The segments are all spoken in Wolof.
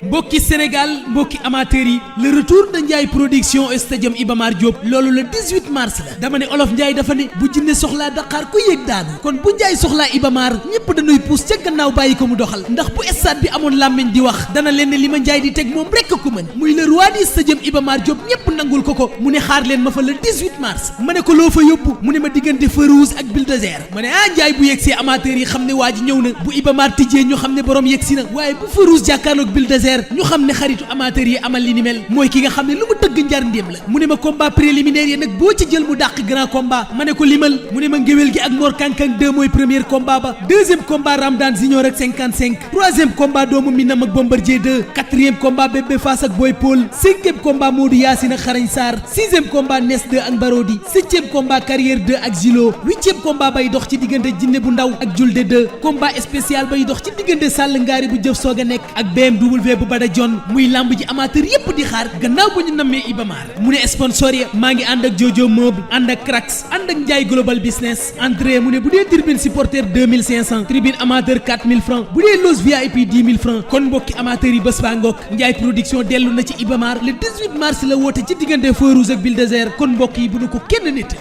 mbokki Sénégal mbokki amateurs yi le retour de Ndiaye production stadium Iba Mar Diop loolu le 18 mars la dama ne olof Ndiaye dafa ne bu jinne soxlaa Dakar ku yëg daanu kon bu Ndiaye soxlaa Iba Mar ñëpp dañuy puus ca gannaaw bàyyi ko mu doxal ndax bu stade bi amoon làmmiñ di wax dana leen ne li ma Ndiaye di teg moom rekk ko mën muy le roi du stadium Iba Mar Diop ñëpp nangul ko mu ne xaar leen ma fa le 18 mars ma ne ko loo fa yóbbu mu ne ma diggante feu rouge ak bulldozer ma ne Ndiaye bu yegsee amateurs yi xam ne waa ji ñëw na bu Iba Mar tijjee ñu xam ne borom yegsi na waaye bu feu rouge jàkkaarloog bulldozer ñu xam ne xaritu amateurs yi amal li ni mel mooy ki nga xam ne lu mu tëgg njar ndéem la mu ne ma combat préliminaire yi nag boo ci jël mu dàq grand combat ma ne ko limal mu ne ma ngéwél gi ak Mor Kankang 2 mooy premier combat ba deuxième combat Ramdan Junior ak 55 troisième combat doomu Minam ak Bombardier 2 quatrième combat Bébé Fass ak Boy Paul cinquième combat Modou Yacine ak Xarañ Sarr sixième combat Nes 2 ak Barodi septième combat Carrière 2 ak Zilo huitième combat bay dox ci diggante Jinne bu ndaw ak Julde 2 combat spécial bay dox ci diggante Sall Ngaari bu jëf soog a nekk ak BMW bu Bada John muy lamb ji amateur yépp di xaar gannaaw bu ñu nammee Iba Mar mu ne sponsor ya maa ngi ànd ak Jojo Meuble ànd ak Crax ànd ak Ndiaye Global Business entrée mu ne bu dee tribune supporter 2500 tribune amateur 4000 francs bu dee loge VIP 10 000 francs kon mbokki amateur yi bés baa ngoog Ndiaye production dellu na ci Iba Mar le 18 mars la woote ci diggante Feu Rouge ak Bulldozer kon mbokk yi bu nu ko kenn nit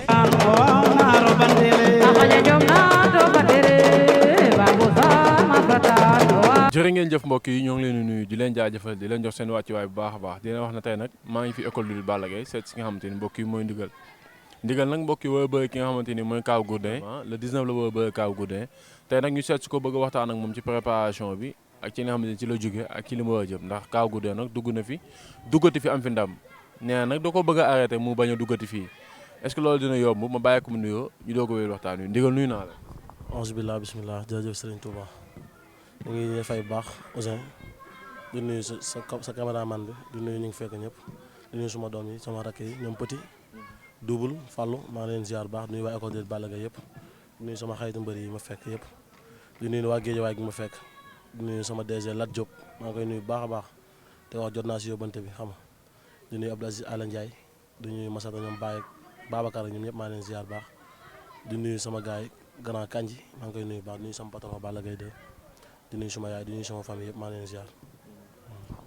jërë ngeen jëf mbokk yi ñoo ngi leen di nuyu di leen jaajëfal di leen jox seen wàccuwaay bu baax a baax di leen wax na tey nag maa ngi fi école du Balla Gaye seet si nga xamante ni mbokk yi mooy ndigal nag mbokk yi war a bëri ki nga xamante ni mooy Kaw Gourdin le 19 la war a bëri Kaw Gourdin tey nag ñu seet si ko bëgg a waxtaan ak moom ci préparation bi ak ci nga xamante ni ci la jóge ak ci li mu war a jëm ndax Kaw Gourdin nag duggati fi am fi ndam nee na nag da ko bëgg a arrêté mu bañ a duggati fii est-ce que loolu dina yomb ma bàyyi ko mu nuyoo ñu doo ko wéyal waxtaan wi ndigal nuyu naa la. auzu billah bismillah jërëjëf Serigne Touba ñu ngi fay bu baax Ousseyn di nuyu sa caméraman bi di nuyu ñu ngi fekk ñëpp di nuyu suma doom yi sama rakk yi ñoom Petit Double Fallou maa ngi leen ziar bu baax di nuyu waa école de Balla Gaye yëpp di nuyu sama xaritu mbër yi ma fekk yëpp di nuyu waa Guédiawaye gi ma fekk di nuyu sama DG Lat Diop maa ngi koy nuyu bu baax a baax te wax jot naa si yóbbante bi xam nga di nuyu Abdou Aziz Ala Ndiaye di nuyu Massata ñoom Baye Babacar ñoom ñëpp maa ngi leen ziar bu baax di nuyu sama gars yi grand Kanji maa ngi koy nuyu bu baax di nuyu sama patron Balla Gaye 2 di nuyu sama yaay di nuyu sama famille yëpp maa leen ziar.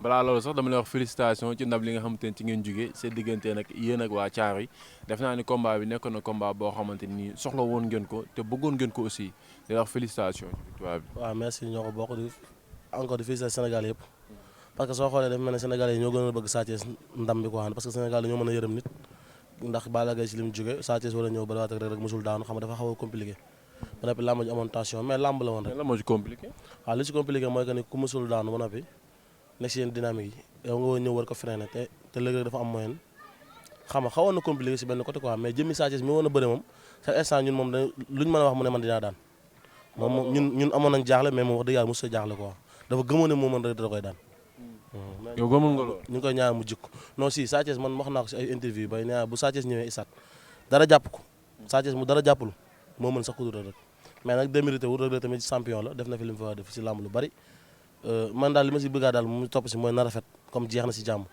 balaa loolu sax dama lay wax félicitation ci ndam li nga xamante ni ci ngeen jógee seen diggante nag yéen ak waa Thiaroye def naa ni combat bi nekkoon na combat boo xamante ni soxla woon ngeen ko te bëggoon ngeen ko aussi di wax félicitation ci victoire bi. waaw merci ñoo ko bokk di encore di féliciter Sénégal yëpp parce que soo xoolee dafa mel ne Sénégal yi ñoo gën a bëgg Sa Thiès ndam bi quoi parce que Sénégal yi ñoo mën a yërëm nit ndax Balla Gaye si li mu jógee Sa Thiès war a ñëw bëriwaat rek musul daanu xam nga dafa xaw a compliqué ba noppi làmb ji amoon tension mais làmb la woon rek. lan moo ci compliqué. waaw li ci compliqué mooy que ni ku musul daanu ba noppi nekk si yenn dynamique yi yow nga war ñëw war ko freiner te léegi dafa am moyen xam nga xawoon na compliqué si benn côté quoi mais jëmmi Sa Thiès mi woon a bëri moom chaque instant ñun moom luñ mën a wax mu ne man dinaa daan moom ñun amoon nañ jaaxle mais moom wax dëgg yàlla mosu sa jaaxle quoi dafa gëmoon ne moom man rek da koy daan. yow gëmoon nga loolu. ñu ngi koy ñaan mu jikko non si Sa Thiès man wax naa ko si ay interview bay nee bu Sa Thiès ñëwee isaat dara jàpp ko Sa Thiès mu dara jàppul moo mën sax ku dul rek mais nag démérité wu rek tamit champion la def na fi li mu fa def si làmb lu bari man daal li ma si bëggaa daal mu topp si mooy na rafet comme jeex na si jàmm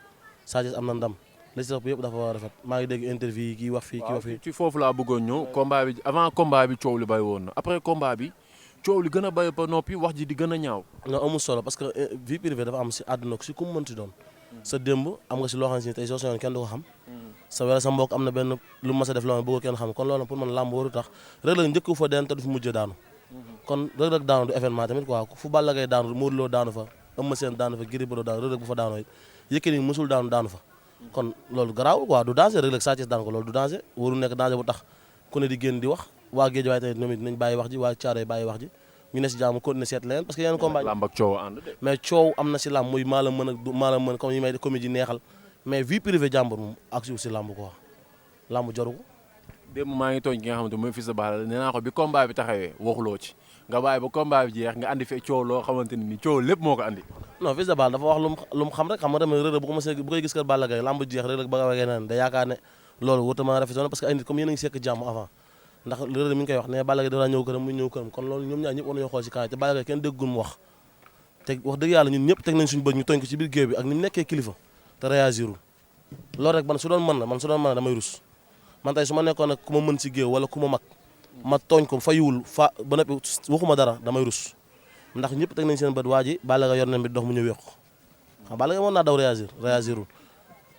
Sa Thiès am na ndam li si topp yëpp dafa war a rafet maa ngi dégg interview yi kii wax fii kii wax fii. ci foofu laa bëggoon ñëw combat bi avant combat bi coow li bay woon na après combat bi coow li gën a bay ba noppi wax ji di gën a ñaaw. non amul solo parce que vie privée dafa am si àdduna ko si ku mu mënti doon sa démb am nga si loo xam ne si tey soo soñoon kenn du ko xam sa wala sa mbokk am na benn lu mas a def loo xam ne bëgg kenn xam kon loolu pour man làmb waru tax Reug Reug njëkk fa den te du fi mujjee daanu kon Reug Reug daanu du événement tamit quoi fu Balla Gaye daanu Modou Lo daanu fa Eumeu Sène daanu fa Gris Bordeaux daanu Reug Reug bu fa daanoo it Yékini musul daanu fa kon loolu garaawul quoi du danger Reug Reug Sa Thiès daan ko loolu du danger waru nekk danger bu tax ku ne di génn di wax waa Guédiawaye tamit ñoom it dinañ bàyyi wax ji waa Thiaroye bàyyi wax ji ñu ne si jàmm continuer seet leneen parce que yeneen combat làmb ak coow ànd de mais coow am na si làmb muy maa la mën comme yi may comédie neexal mais vie privée jàmbur moom ak si làmb quoi làmb joru ko. démb maa ngi tooñ ki nga xamante mooy Fils de Balla nee naa ko bi combat bi taxawee waxuloo ci nga bàyyi ba combat bi jeex nga andi fee coow loo xamante ni coow lépp moo ko andi. non Fils de Balla dafa wax lu mu xam rek xam nga tamit Reug Reug bu koy gis kër Balla Gaye làmb jeex Reug Reug ba nga waxee neen da yaakaar ne loolu wutama rafetoon parce que ay nit comme yéen a ngi sekk jàmm avant ndax Reug Reug mi ngi koy wax ne Balla Gaye dafa ñëw këram mu ñëw këram kon loolu ñoom ñaar ñëpp war nañoo xool si kaay te Balla Gaye kenn déggul mu wax te wax dëgg yàlla ñun ñëpp teg nañ suñu bët ñu tooñ ko ci biir géew bi ak ni mu nekkee kilifa te réagirul loolu rek man su doon mën damay rus man tey su ma nekkoon nag ku ma mën si géew wala ku ma mag ma tooñ ko fayuwul ba noppi waxuma dara damay rus ndax ñëpp teg nañ seen bët waa ji Balla Gaye yor nañ bi dox mu ñëw wéq xam Balla Gaye mën naa daw réagirul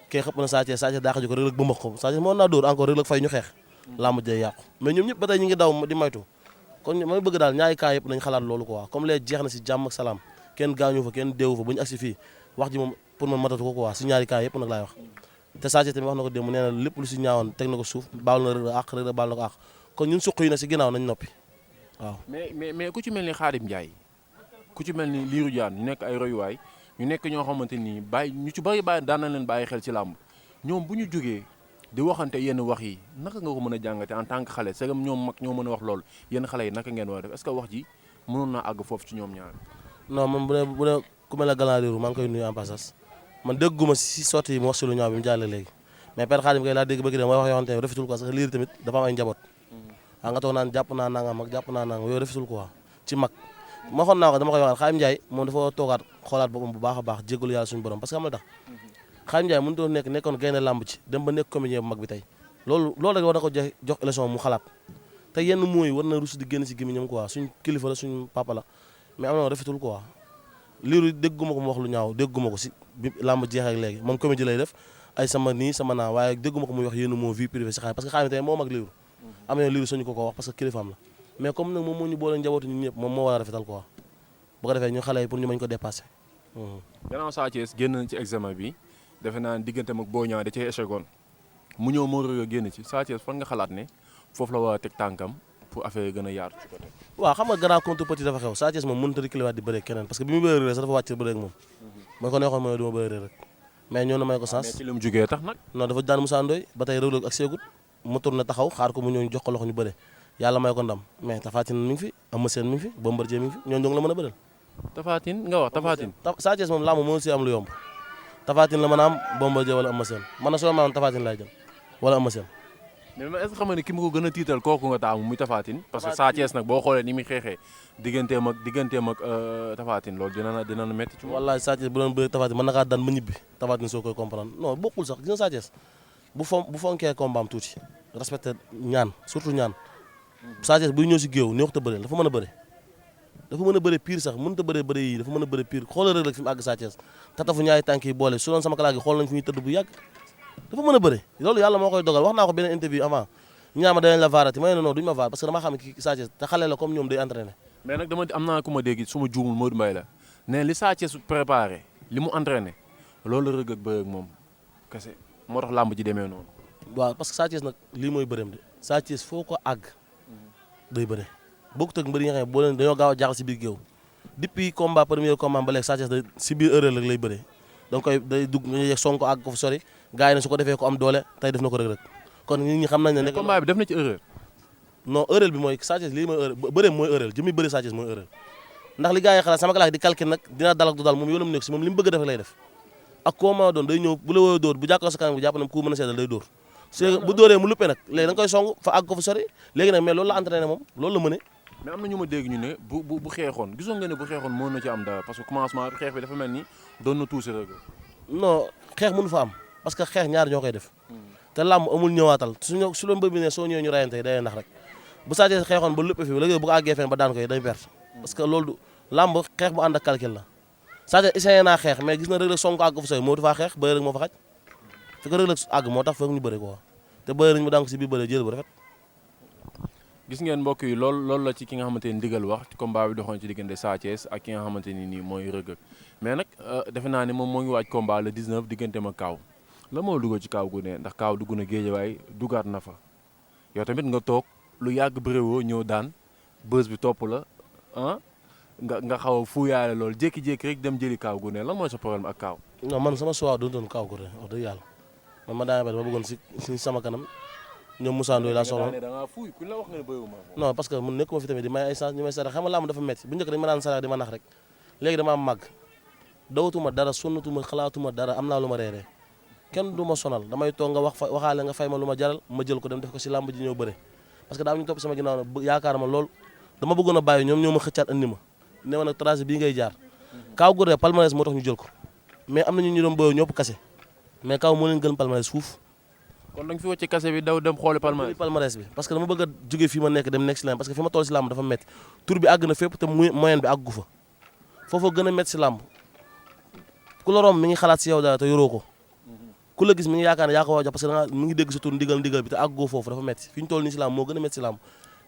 kee xëpp na Sa Thiès daa xaju ko Reug Reug ba mbax ko Sa Thiès mën naa dóor encore Reug Reug fay ñu xeex lamb jay yàqu mais ñoom ñëpp ba tey ñu ngi daw di maytu kon may bëgg daal ñaari cas yëpp nañ xalaat loolu quoi comme lee jeex na si jàmm ak salaam kenn gaañu fa kenn deewu fa bu ñu agsi fii wax ji moom pour man matatu ko quoi si ñaari cas yëpp nag laay wax te Sa Thiès tamit wax na ko démb nee na lépp lu si ñaawoon teg na ko suuf baal na Reug Reug àq Reug Reug baal na ko àq kon ñun suq yi na si ginnaaw nañ noppi waaw mais ku ci mel ni Khadim Ndiaye ku ci mel ni Lirou Diane ñu nekk ay royuwaay ñu nekk ñoo xamante ni ñu ci bàyyi daan nañ leen bàyyi xel ci làmb ñoom bu ñu jógee di waxante yenn wax yi naka nga ko mën a jàngate en tant que xale segam ñoom mag ñoo mën a wax loolu yenn xale yi naka ngeen war a def est-ce que wax ji mënoon naa àgg foofu ci ñoom ñaar non man bu dee ku mel ne Galant Lirou maa ngi koy nuyu en passage man dégguma si sorti yi mu wax si lu ñaaw bi mu jàlle léegi mais Père Khadim kay laa dégg bëgg dem mooy wax yoo xamante ne rafetul quoi parce que Lirou tamit dafa am ay njaboot nga toog naan jàpp naa nangam ak jàpp naa nangam yooyu rafetul quoi ci mag ma xoon naa ko dama koy waxaat Khadim Ndiaye moom dafa toogaat xoolaat boppam bu baax a baax jéggalu yàlla suñu borom parce que xam nga tax Khadim Ndiaye mënu doon nekkoon gaynde làmb ci dem ba nekk comédien bu mag bi tey loolu rek war na ko jox élection mu xalaat te yenn mooy war na rus di génn si gémmiñam quoi suñ kilifa la suñ papa la mais am na rafetul quoi Lirou dégguma ko mu wax lu ñaaw dégguma ko si bi làmb jeexee ak léegi moom comédie lay def ay sama nii sama naa waaye dégguma ko muy wax yenn moo vie privée si Khadim parce que Khadim tey moom ak Lirou am na Lirou suñu ko wax parce que kilifaam la mais comme nag moom moo ñu boole njabootu ñun ñëpp moom moo war a rafetal quoi bu ko defee ñu xale yi pour ñu mën ko dépasser. gannaaw Sa Thiès génn na ci examen bi defe naa ne digganteem ak Boy Niang da cee échegoon mu ñëw moo Reug Reug génn ci Sa Thiès fan nga xalaat ne foofu la war a teg tànkam pour affaire yi gën a yaatu ci côté. waaw xam nga grand contre petit dafa xew Sa Thiès moom mënut a reculer waat di bëree keneen parce que bi mu bëree Reug Reug sax dafa wàcc bëree ak moom. mooy ko neexoon mooy du ma bëree rek mais ñoo na may ko sens. mais ci li mu jugee tax nag. non dafa daan Moussa Ndoye ba tey Reug Reug ak seegut mu tourné taxaw xaar ko mu ñëw jox ko loxo ñu bëre yàlla may ko ndam mais Tapha Tine mi ngi fi Eumeu Sène mi ngi fi Bombardier mi ngi fi ñooñu dong la mën a bëral. Tapha Tine nga wax Tapha Tine. Sa Thiès moom làmb moo si am lu yomb Tapha Tine la mën a am Bombardier wala Eumeu Sène man na soo ma am Tapha Tine laay jël wala Eumeu Sène. mais est-ce que xam nga ne ki ma ko gën a tiital kooku nga taamu muy Tapha Tine parce que Sa Thiès nag boo xoolee ni muy xeexee digganteem ak Tapha Tine loolu dina na métti ci moom. wallaay Sa Thiès bu doon bëri Tapha Tine mën na kaa daan ba ñibbi Tapha Tine soo koy comprendre non bokkul sax gis nga Sa Thiès bu fonkee combat am tuuti respecté ñaan surtout ñaan Sa Thiès buy ñëw si géew neexut a bëre dafa mën a bëre dafa mën a bëre pire sax mënut a bëre yi dafa mën a bëre pire xoolal Reug Reug fi mu àgg Sa Thiès tatafu ñaari tànk yi boole su doon sama kalaat gi xool nañ fi ñuy tëdd bu yàgg dafa mën a bëre loolu yàlla moo koy dogal wax naa ko beneen interview avant ñaama danañ la vaarati ma ne non duñu ma vaar parce que dama xam ne kii Sa Thiès te xale la comme ñoom day entraîné mais nag am naa ku ma dégg su ma juumul Modou Mbaye la ne li Sa Thiès préparé li mu entraîné loolu la Reug Reug bëre ak moom kese moo tax làmb ji demee noonu. waaw parce que Sa Thiès nag lii mooy bëreem de Sa Thiès foo ko àgg day bëre bokkut ak mbër yi nga xam ne boo leen dañoo gaaw a jaaxal si biir géew depuis premier combat ba léegi Sa Thiès da si biir erreur lay bëre donc day dugg nga yegg song ko àgg ko fa sori gars yi ne su ko defee ko am doole tey def na ko Reug Reug kon nit ñi xam nañ ne. combat bi def na ci erreur. non erreur bi mooy Sa Thiès lii mooy erreur bëreem mooy erreur jëmi bëre Sa Thiès mooy erreur ndax li gars yi xalaat sama kalaak di calcul nag dina dal ak du dal moom yoonam nekk si moom li mu bëgg a def lay def ak koo ma doon day ñëw bu la wooyoo dóor bu jàkkaarloo sa kanam bi jàpp na ku mën a seedal day dóor bu dóoree mu luppee nag léegi da nga koy song fa àgg ko fa sori léegi nag mais loolu la entraîné moom loolu la mëne mais am na ñu ma dégg ñu ne bu xeexoon gisoon nga ne bu xeexoon mën na ci am dara parce que commencement bi xeex bi dafa mel ni doon na tuusi Reug Reug. non xeex mënu fa am parce que xeex ñaar ñoo koy def te làmb amul ñëwaatal su la mbër bi ne soo ñëwee ñu rayante day nax rek bu Sa Thiès xeexoon ba luppe fi léegi bu ko àggee fenn ba daan koy day perte parce que loolu làmb xeex bu ànd ak calcul la Sa Thiès essayé naa xeex mais gis na Reug Reug song ko àgg fa sooy moo faa xeex bëre rek moo fa xaj fi ko Reug Reug àgg moo tax foog ñu bëre ko te bëre nañ mu daan ko si biir bëre jël bu rafet. gis ngeen mbokk yi loolu la ci ki nga xamante ni ndigal wax ci combat bi doxoon ci diggante Sa Thiès ak ki nga xamante ni nii mooy Reug Reug mais nag defe naa ne moom moo ngi waaj combat le 19 digganteem ak Kaaw la moo dugg ci Kaaw gu ne ndax Kaaw dugg na Géejawaay dugaat na fa yow tamit nga toog lu yàgg bëréwoo ñëw daan bës bi topp la nga xaw a fuuyaale loolu jékki-jékki rek dem jëli Kaaw gu ne lan mooy sa problème ak Kaaw. non man sama choix doon Kaaw gu ne wax dëgg yàlla man ma daanaka dama bëggoon si sama kanam ñoom Moussa Ndoye laa soxla non parce que mun nekkuma fi tamit di may ay chance ñu may sarax xam nga làmb dafa metti bu njëkk dañ ma daan sarax di ma nax rek léegi dama am màgg dawatuma dara sonnatuma xalaatuma dara am naa lu ma reeree kenn du ma sonal damay toog nga waxaale nga fay ma lu ma jaral ma jël ko dem def ko si làmb ji ñëw bëre parce que daa am ñu topp sama ginnaaw na yaakaar ma lool dama bëggoon a bàyyi ñoom ñoo ma xëccaat andi ma ne ma nag tracé bii ngay jaar Kaaw gu ne palmarès moo tax ñu jël ko mais am na ñu doon booyoo ñëpp kase mais Kaaw moo leen gën palmarès fuuf kon da nga fi wàcce kase bi daw dem xooli palmarès bi parce que dama bëgg a jógee fii ma nekk dem nekk si làmb parce que fi ma toll si làmb dafa metti tur bi àgg na fépp te moyen bi àggu fa foofu gën a métti si làmb ku la romb mi ngi xalaat si yow dara te yoroo ko ku la gis mi ngi yaakaar ne yaa ko war a jox parce que da nga mi ngi dégg sa tur ndigal bi te àggoo foofu dafa métti fi ñu toll nii si làmb moo gën a métti si làmb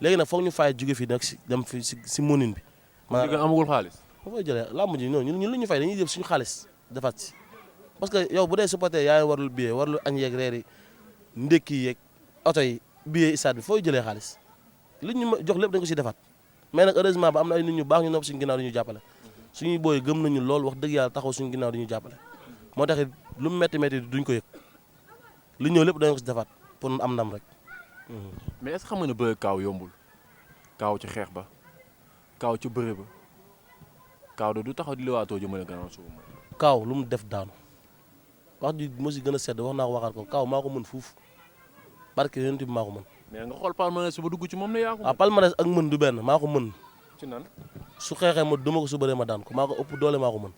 léegi nag foog ñu fay jóge fii nag si dem fi si monin bi. maanaam amagul xaalis. ba fay jëlee làmb ji ñun lu ñu fay dañuy jël suñu xaalis defaat si parce que yow bu dee supporter yaa ngi warul billet warul añ yeeg reer yi ndékki yeeg oto yi billet stade bi fooy jëlee xaalis li ñu jox lépp dañ ko si defaat mais nag heureusement ba am na ay nit ñu baax ñu nopp suñu ginnaaw di ñu jàppale suñuy booy gëm nañu lool wax dëgg yàlla taxaw suñu ginnaaw di ñu jàppale moo tax lu mu métti métti duñ ko yëg li ñëw lépp dañ ko si defaat pour am ndam rek. mais est-ce que xam nga ne bëre kaaw yombul kaaw ci xeex ba kaaw ci bëre ba kaaw de du taxaw di liwaatoo jëmale gannaaw suuf moom. kaaw lu mu def daanu wax ji moo si gën a sedd wax naa ko waxaat ko kaaw maa ko mën fuuf barke yonent bi maa ko mën. mais nga xool palmarès ba dugg ci moom ne yaa ko. waaw palmarès ak mën du benn maa ko mën. ci nan su xeexee ma duma ko su bëree ma daan ko maa ko ëpp doole maa ko mën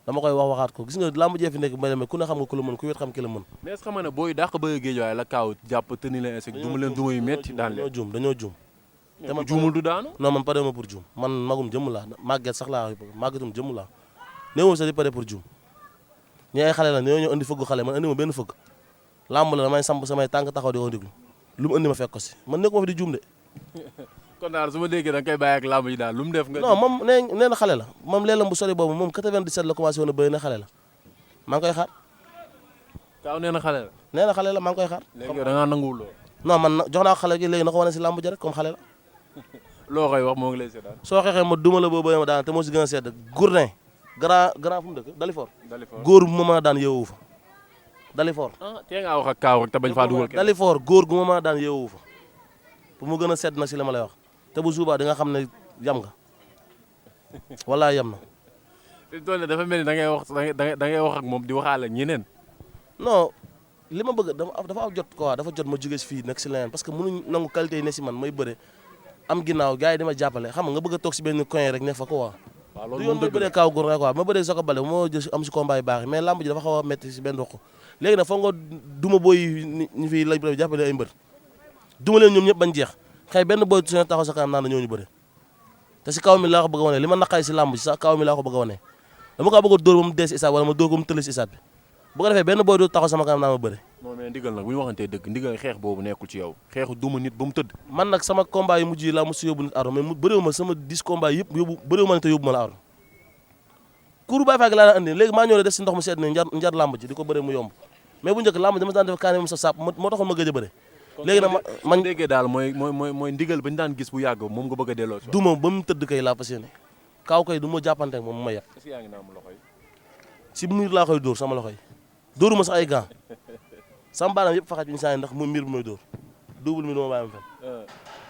dama koy wax waxaat ko gis nga làmb jee fi nekk may demee ku ne xam nga ku la mën ku wet xam ki la mën. mais est-ce que xam nga ne booy dàq bëre géej waaye la kaaw jàpp tëni leen insecte duma leen duma yu metti daan leen dañoo juum. te man juumul du daanu. non man pare ma pour juum man magum jëmm laa màgget sax laa màggetum jëmm laa néewul sax di pare pour juum ñi ay xale la ñoo ñëw indi fëggu xale man indi ma benn fëgg làmb la damay samp samay tànk taxaw di ko déglu lu mu indi ma fekk ko si man nekkuma fi di juum de. kon daal su ma déggee da nga koy bàyyi ak làmb ji daal lu mu def nga. non moom nee na xale la moom leelam bu sori boobu moom 97 la commencé woon a bëri ne xale la maa ngi koy xaar. kaaw nee na xale la. nee na xale la maa ngi koy xaar. léegi yow da ngaa nanguwul lool. non man jox naa ko xale gi léegi na ko wane si làmb ji rek comme xale la. loo koy wax moo ngi lay seetaan. soo xeexee ma duma la boo bëri ma daan te moo si gën a sedd Gourdin grand fu mu dëkk Dalifor. Dalifor góor bu ma mën a daan yeewu fa Dalifor. ah tey ngaa wax ak kaaw rek te bañ faa dugal kenn. Dalifor góor gu ma mën a daan yeewu fa pour mu gën a sedd nag si li ma lay wax te bu suubaa di nga xam ne yam nga wala yam na. fi mu toll nii dafa mel ni da ngay wax da ngay wax ak moom di waxaale ak ñeneen. non li ma bëgg dafa am jot quoi dafa jot ma jóge si fii nekk si leneen parce que mënuñ nangu qualité yi ne si man may bëre am ginnaaw gars yi di ma jàppale xam nga bëgg a toog si benn coin rek ne fa quoi. waaw du loolu yoon moom may dëgg la bëree kaaw góor nga quoi ma bëree soo ko bale moo jël am si combat yu baax yi mais lamb ji dafa xaw a métti si benn roq léegi nag foog nga duma booy ñu fi lay bëre jàppale ay mbër duma leen ñoom ñëpp bañ jeex xëy benn booy suñu taxaw sa kanam naan na ñoo ñu bëre te si kaw mi laa ko bëgg a wane li ma naqari si lamb ji sa kaw mi laa ko bëgg a wane dama ko bëgg a dóor ba mu dee si isaat wala ma dóor ko mu tële si isaat bi bu ko defee benn booy du taxaw sama kanam naa ma bëre. non mais ndigal nag bu ñu waxantee dëgg ndigal xeex boobu nekkul ci yow xeexu duma nit ba mu tëdd. man nag sama combat yu mujj yi laa mosu yóbbu nit ardo mais bëriwu ma sama 10 combat yëpp yóbbu bëriwu ma ne te yóbbu ma la ardo kuuru Baye Fall laa la andi léegi maa ñëw def si ndox mu sedd ne njar làmb ji di ko bëre mu yomb mais bu njëkk làmb dama daan def kaane mu sa sap moo taxoon ma gëj a bëre léegi nag man déggee daal mooy ndigal ba ñu daan gis bu yàgg moom nga bëgg a delloo si. duma ba mu tëdd kay laa fas yéene kaaw kay du ma jàppante ak moom mu ma yeb est-ce que yaa ngi naan loxo yi. si miir laa koy dóor sama loxo yi dóoruma sax ay gants sama baaraam yëpp faxaj bi ñu saa ndax mu miir bu may dóor double mi du ma bàyyi ma fen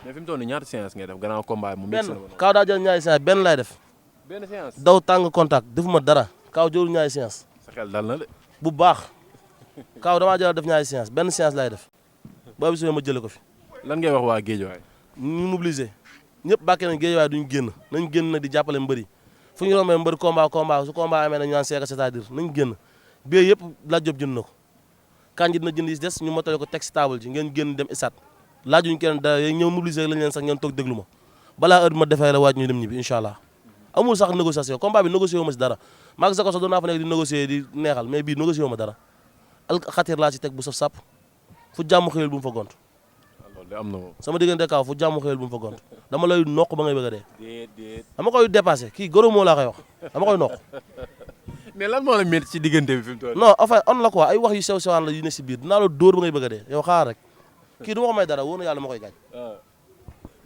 mais fi mu toll nii ñaata séance ngay def gannaaw combat mu. benn kaaw daa jël ñaari séance benn laay def benn séance. daw tàng contact defuma dara kaaw jëlul ñaari séance sa xel dal na de. bu baax kaaw damaa jël def ñaari séance benn séance laay def boo bi ma jëlee ko fi lan ngay wax waa Géejawaay. ñu mobiliser ñëpp bàkkee nañ Géejawaay duñ génn nañ génn nag di jàppale mbëri fu ñu rombee mbëri combat su combat amee nañu naan seeka c'est-à-dire nañ génn bie yëpp laaj job jënd na ko kanji dina jënd yi des ñu motale ko teg si table ji ngeen génn dem isat laajuñ kenn dara yéen ñëw mobiliser lañ leen sax ngeen toog déglu ma balaa heure bi ma defee la waaj ñu dem ñibbi incha allah amul sax négociation combat bi négocié wu ma si dara maa ngi sa ko sax doon naa fa nekk di négocier di neexal mais bii négocié wu ma dara al xatir laa ci teg bu saf sàpp fu jàmm xëyal bu mu fa gont loolu de am na moom. sama diggante kaaw fu jàmm xëyal bu mu fa gont dama lay noq ba ngay bëgg a dee déedéet. dama koy dépassé kii goro moo laa koy wax dama koy noq mais lan moo la métti ci diggante bi fi mu toll. non enfin on la quoi ay wax yu sew sewaan la yu ne si biir dinaa la dóor ba ngay bëgg a dee yow xaar rek kii du ma ko may dara wóor na yàlla ma koy gaañ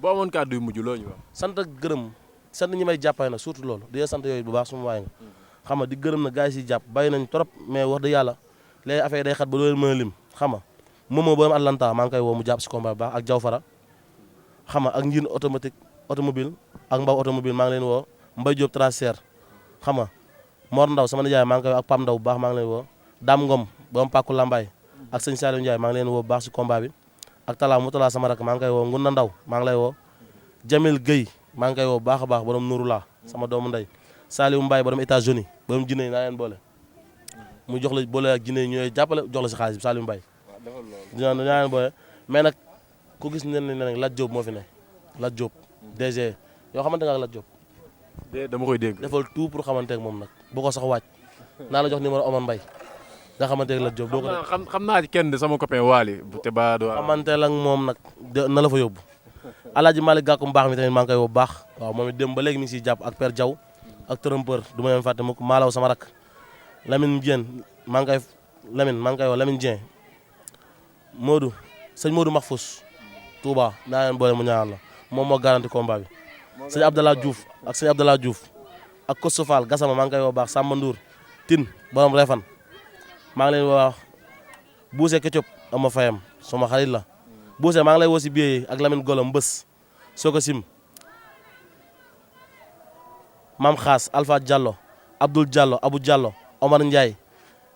boo amoon kàddu yu mujj loo ñu wax. sant ak gërëm sant ñi may jàppale nag surtout loolu di sant yooyu bu baax suma waay nga xam nga di gërëm na gars yi si jàpp bàyyi nañ trop mais wax dëgg yàlla léegi affaire day xat ba doo leen mën a lim xam nga moomoo ba am Atlanta maa ngi koy woo mu jàpp si combat bu baax ak Jaw Fara xam nga ak Njin automobile ak Mbaw automobile maa ngi leen woo Mbay Diop tracer xam nga Mor Ndaw sama nijaay maa ngi koy woo ak Pam Ndaw bu baax maa ngi leen woo Dame Ngom borom Pàkku Lambaay ak sëñ Saliou Ndiaye maa ngi leen woo bu baax si combat bi ak Talla Moutala sama rak maa ngi koy woo Ngunda Ndaw maa ngi lay woo Jamil Gueye maa ngi koy woo bu baax a baax borom Nouroula sama doomu ndey Saliou Mbaye borom États-Unis borom jinne yi naa leen boole mu jox la boole ak jinne yi ñooy jàppale jox la si xaalis bi Saliou Mbaye dinaa leen boole mais nag ku gis ne nag Lat Diop moo fi ne Lat Diop DG yoo xamante nga ak Lat Diop dama koy dégg. defal tout pour xamante ak moom nag bu ko sax waaj naa la jox numéro Omar Mbaye nga xamante ak Lat Diop. doo ko xam naa ci kenn sama copain Waly te ba do xamante ak moom nag na la fa yóbbu. Alaaji Malick Gakou mbaax mi tamit maa ngi koy woo bu baax waaw moom it dem ba léegi mi ngi siy jàpp ak Père Diaw ak trompeur du ma leen fàtte mukk Malaw sama rak Lamine Dieng maa ngi koy woo Lamine Dieng Modou sëñ Modou Mahfous Touba naa leen boole mu ñaanal la moom moo garanti combat bi sëñ Abdallah Diouf ak Kosso Fall Gassama maa ngi koy woo baax Samba Ndour Tine borom Refan maa ngi leen woo Bousse Ketchup ama fayam sama xarit la Bousse maa ngi lay woo si biir ak Lamine Golo Mbës Soko Sim Mam Xaas Alpha Diallo Abdoul Diallo Abou Diallo Omar Ndiaye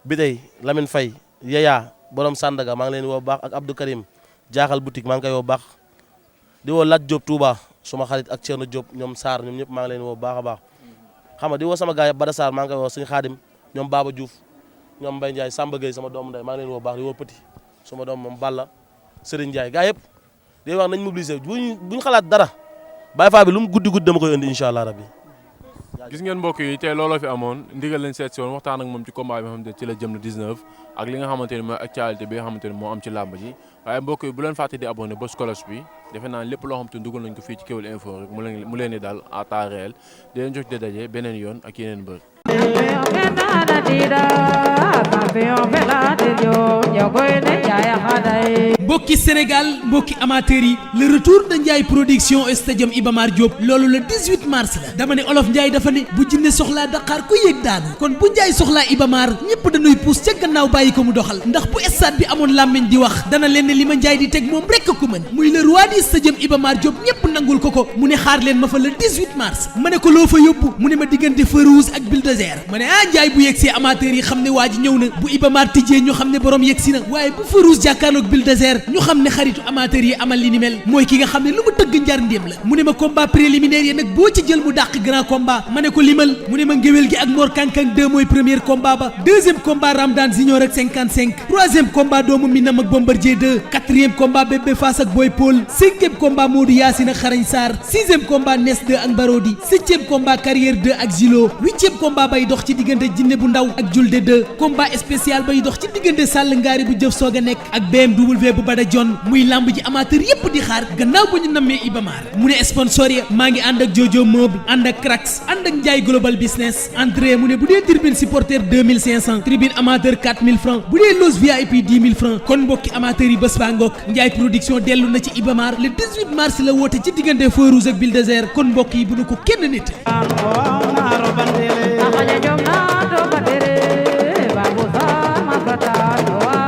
Bitey Lamine Faye Yaya borom Sandaga maa ngi leen woo baax ak Abdou Karim Jaaxal boutique maa ngi koy woo baax di woo Lat Diop Touba suma xarit ak Thierno Diop ñoom Sarr ñoom ñëpp maa ngi leen woo baax a baax xam nga di woo sama gars yi Bada Sarr maa ngi koy woo suñu Xaadim ñoom Baba Diouf ñoom Mbaye Ndiaye Samba Gueye sama doomu ndey maa ngi leen woo baax di woo Petit sama doom moom Balla Serigne Ndiaye gars yëpp di wax nañ mobiliser buñ xalaat dara Baye Fall bi lu mu guddi dama koy indi incha allah rabbi. gis ngeen mbokk yi tey looloo fi amoon ndigal lañ seet si woon waxtaan ak moom ci combat bi nga xamante ne ci la jëm le 19 ak li nga xamante ne mooy actualité bi nga xamante ne moo am ci làmb ji waaye mbokk yi bu leen fàtte di abonné bës cloche bi defe naa lépp loo xamante ne dugal nañ ko fii ci Kewel Info rek mu leen di daal à temps réel di leen jox di daje beneen yoon ak yeneen mbër. mbokki Sénégal mbokki amateurs yi le retour de Ndiaye production stadium Iba Mar Diop loolu le 18 mars la dama ne olof Ndiaye dafa ne bu jinne soxlaa Dakar ku yéeg daanu kon bu Ndiaye soxlaa Iba Mar ñëpp dañuy puus ca gannaaw bàyyi ko mu doxal ndax bu stade bi amoon làmmiñ di wax dana leen ne li ma Ndiaye di teg moom rekk ko mën muy le roi du stadium Iba Mar Diop ñëpp nangul ko mu ne xaar leen ma fa le 18 mars ma ne ko loo fa yóbbu mu ne ma diggante feu rouge ak bulldozer ma ne Ndiaye bu yegsee amateurs yi xam ne waa ji ñëw na bu Iba Mar tijjee ñu xam ne borom yegsi na waaye bu feu rouge jàkkaarloog bulldozer ñu xam ne xaritu amateurs yi amal li ni mel mooy ki nga xam ne lu mu tëgg njar ndéem la mu ne ma combat préliminaire yi nag boo ci jël mu dàq grand combat ma ne ko limal mu ne ma ngéwél gi ak Mor Kankang 2 mooy premier combat ba deuxième combat Ramdan Junior ak 55 troisième combat doomu Minam ak Bombardier 2 quatrième combat Bébé Fass ak Boy Paul cinquième combat Modou Yacine ak Xarañ Sarr sixième combat Nes 2 ak Barodi septième combat Carrière 2 ak Zilo huitième combat bay dox ci diggante Jinne bu ndaw ak Julde 2 combat spécial bay dox ci diggante Sall Ngaari bu jëf soog a nekk ak BMW bu Bada John muy lamb ji amateur yépp di xaar gannaaw ba ñu nammee Iba Mar mu ne sponsor ya maa ngi ànd ak Jojo Meuble ànd ak Crax ànd ak Ndiaye Global Business entrée mu ne bu dee tribune supporter 2500 tribune amateur 4000 francs bu dee loge VIP 10 000 francs kon mbokki amateur yi bés baa ngoog Ndiaye production dellu na ci Iba Mar le 18 mars la woote ci diggante Feu Rouge ak Bulldozer kon mbokk yi bu nu ko kenn nit